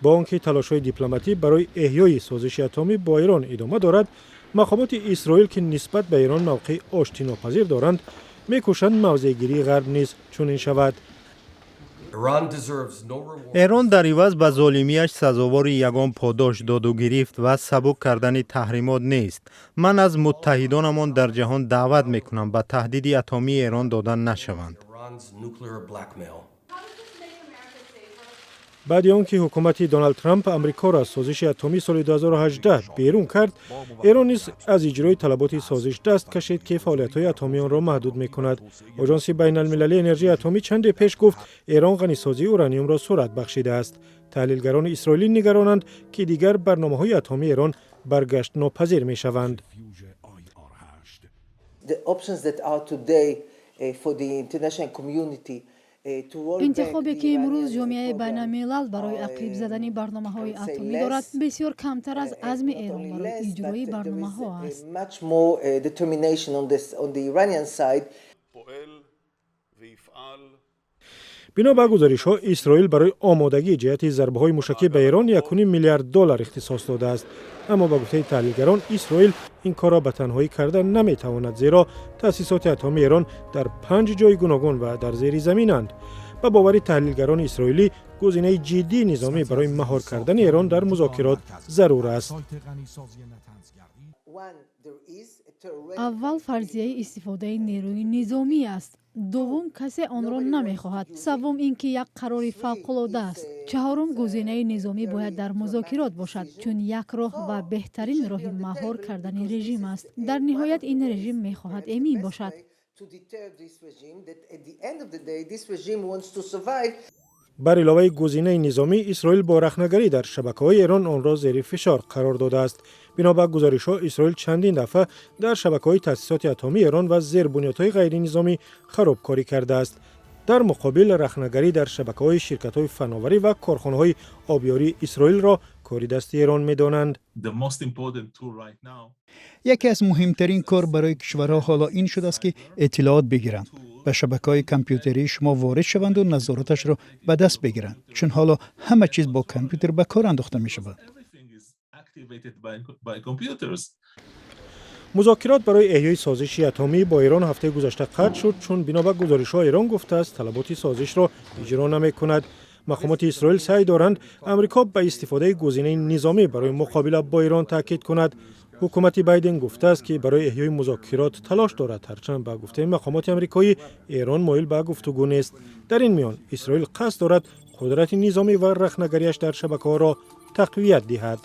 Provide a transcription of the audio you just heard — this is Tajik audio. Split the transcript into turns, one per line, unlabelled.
Бо он ки талошҳои дипломатӣ барои эҳёи созиши атомӣ бо Эрон идома дорад, мақомоти Исроил, ки нисбат ба Эрон мавқеи оштинопазир доранд, мекӯшанд мавзеъгирии Ғарб низ чунин шавад.
Эрон дар иваз ба золимиаш сазовори ягон подош доду гирифт ва сабук кардани таҳримот нест. Ман аз муттаҳидонамон дар ҷаҳон даъват мекунам, ба таҳдиди атомии Эрон дода нашаванд.
Баъди он ки ҳукумати Доналд Трамп Амрикоро аз созиши атомии соли 2018 берун кард, Эрон низ аз иҷрои талаботи созиш даст кашид, ки фаъолиятҳои атомии онро маҳдуд мекунад. Оҷонси байналмилалии энержии атомӣ чанде пеш гуфт, Эрон ғанисозии ураниумро суръат бахшидааст. Таҳлилгарони исроилӣ нигаронанд, ки дигар барномаҳои атомии Эрон баргаштнопазир мешаванд.
The options that are today for the international community.
Интихобе, ки имрӯз ҷомеаи байналмилал барои ақиб задани барномаҳои атомӣ дорад, бисёр камтар аз азми Эрон барои иҷрои барномаҳо аст.
Much more determination on the Iranian side.
Бино ба гузоришҳо, Исроил барои омодагӣ ҷиҳати зарбаҳои мушакӣ ба Эрон 1,5 миллиард доллар ихтисос додааст. Аммо, ба гуфтаи таҳлилгарон, Исроил ин корро ба танҳоӣ карда наметавонад, зеро таъсисоти атомии Эрон дар панҷ ҷои гуногун ва дар зери заминанд. Ба бовари таҳлилгарони исроилӣ, гузинаи ҷиддии низомӣ барои маҳор кардани Эрон дар музокирот зарур аст.
Аввал, фарзияи истифодаи нерӯи низомӣ аст. Дуввум, касе онро намехоҳад. Саввум, ин ки як қарори фавқулода аст. Чаҳорум, гузинаи низомӣ бояд дар музокирот бошад, чун як роҳ ва беҳтарин роҳи маҳор кардани режим аст. Дар ниҳоят, ин режим мехоҳад эмин бошад.
To deter this regime, that at the end of the day this regime wants to survive.
Бар иловаи гузинаи низомӣ, Исроил бо рахнагарӣ дар шабакаҳои Эрон онро зери фишор қарор додааст. Бино ба гузоришҳо, Исроил чандин дафъа дар шабакаҳои таъсисоти атомии Эрон ва зербунёдҳои ғайринизомӣ харобкорӣ кардааст. Дар муқобил, рахнагарӣ дар шабакаҳои ширкатҳои фановарӣ ва корхонаҳои обёрии Исроилро кори дасти Эрон медонанд.
Яке аз муҳимтарин кор барои кишварҳо ҳоло ин шудааст, ки иттилоот бигиранд, ба шабакаҳои компютерии шумо ворид шаванду назораташро ба даст бигиранд, чун ҳоло ҳама чиз бо компютер ба кор андохта мешавад.
Музокирот барои эҳёи созиши атомӣ бо Эрон ҳафтаи гузашта қатъ шуд, чун, бино ба гузоришҳо, Эрон гуфтааст, талаботи созишро иҷро намекунад. Мақомоти Исроил саъй доранд, Амрико ба истифодаи гузинаи низомӣ барои муқобила бо Эрон таъкид кунад. Ҳукумати Байден гуфтааст, ки барои эҳёи музокирот талош дорад, ҳарчанд, ба гуфтаи мақомоти амрикоӣ, Эрон моил ба гуфтугӯ нест. Дар ин миён, Исроил қасд дорад қудрати низомӣ ва рахнагариаш дар шабакаҳоро тақвият диҳад.